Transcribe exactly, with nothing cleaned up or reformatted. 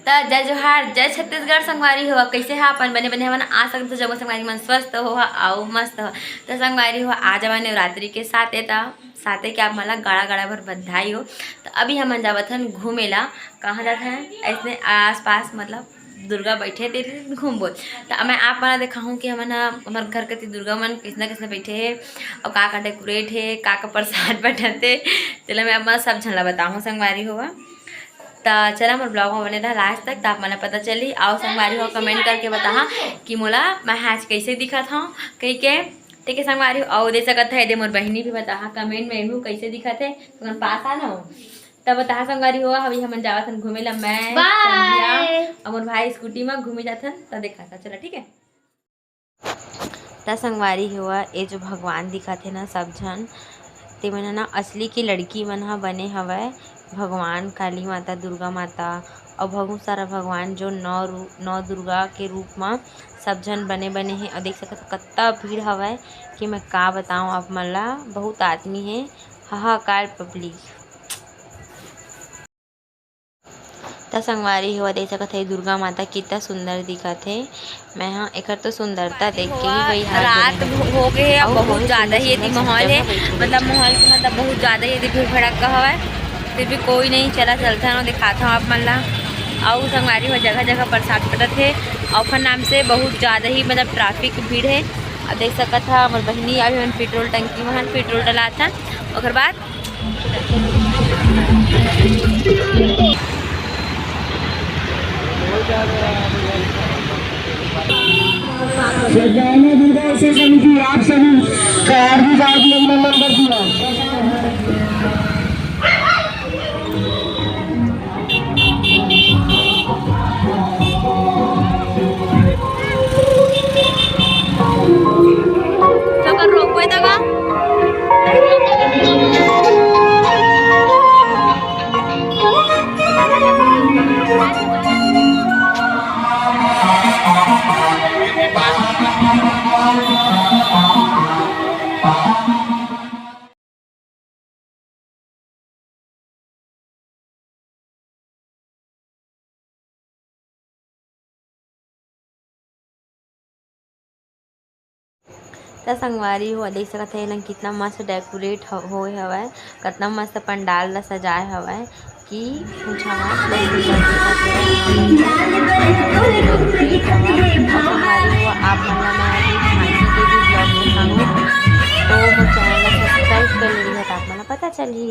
त जय जोहार, जय छत्तीसगढ़ संगवारी हो। कइसे हा अपन? बने बने हवन। आशा करत हँव जम्मो संगवारी मन स्वस्थ होहा अउ मस्त हो। त संगवारी हो, आज हवय नवरात्रि के साते, त साते के आप मन ला गाड़ा गाड़ा भर बधाई हो। त अभी हमन जावत हन घूमे ला। कहाँ जात हन? अइसने आसपास, मतलब दुर्गा बइठे ते घूमबो। त मैं आप मन ला देखाहूँ कि हमन ह, हमर घर कति दुर्गा मन कइसना कइसना बइठे हे अउ का का डेकोरेट हे, का का प्रसाद बंटत हे, तेला मैं आप मन सब झन ला बताहूँ संगवारी हो। त चला, मोर vlog में बने रहा last तक, त आप मन ला पता चली। अउ संगवारी हो, comment करके बताहा कि मोला मैं आज कइसे दिखत हँव कहिके, ठीक है संगवारी हो। अउ देख सकत हे, एदे मोर बहिनी भी बताहा comment में, एनू कइसे दिखत हे, तुमन पास आ ना हो। त बताहा संगवारी हो, अभी हमन जावत हन घूमे ला, मैं, Bye। संध्या अउ मोर भाई scooty में घूमे जात हन, त देखा था, चला ठीक है। त संगवारी हो, ए जो भगवान दिखत हे ना, सब झन, ते मन ह ना असली के लड़की मन ह बने हवय, भगवान काली माता, दुर्गा माता अउ बहुत सारा भगवान जो नौ रू-, नौ दुर्गा के रूप म सब झन बने बने हे। अउ देख सकत हो कत्ता भीड़ हवय कि मैं का बताऊं आप मन ला, बहुत आदमी हे, हाहाकार public। त संगवारी हो, देख सकत हे दुर्गा माता कितना सुंदर दिखत हे। मैं ह एकर तो सुंदरता देख के ही वही हाथ रात धरे हो, हो गए हे, अउ बहुत बहुत ज्यादा सुंदर ही एती सुंदर माहौल हे, सजा हुआ है। मतलब माहौल के मतलब बहुत ज्यादा ही एती भीड़ भड़क्का हवय, फिर भी कोई नहीं, चला चलथन अउ दिखात हव आप मन ला। अउ संगवारी हो, जगह जगह प्रसाद बंटत हे, अउ ओखर नाम से बहुत ज्यादा ही मतलब traffic भीड़ हे। अब देख सकत हा, हमर बहिनी अभी हमन petrol टंकी में हन, petrol डलात हन, ओकर बाद सत्याना दुर्गा उत्सव समिति आप सभी का हार्दिक हार्दिक अभिनंदन करती है। त संगवारी हो, देख सकत हे ना, कितना मस्त decorate ह-, होए हवय, कतना मस्त पंडाल ला सजाए हवय कि पूछा मत। संगवारी हो, आप मन ला मैं अभी झांकी के भी vlog दिखाऊँ, तो मोर channel ला subscribe कर लेही, त आप मन ला पता चलही।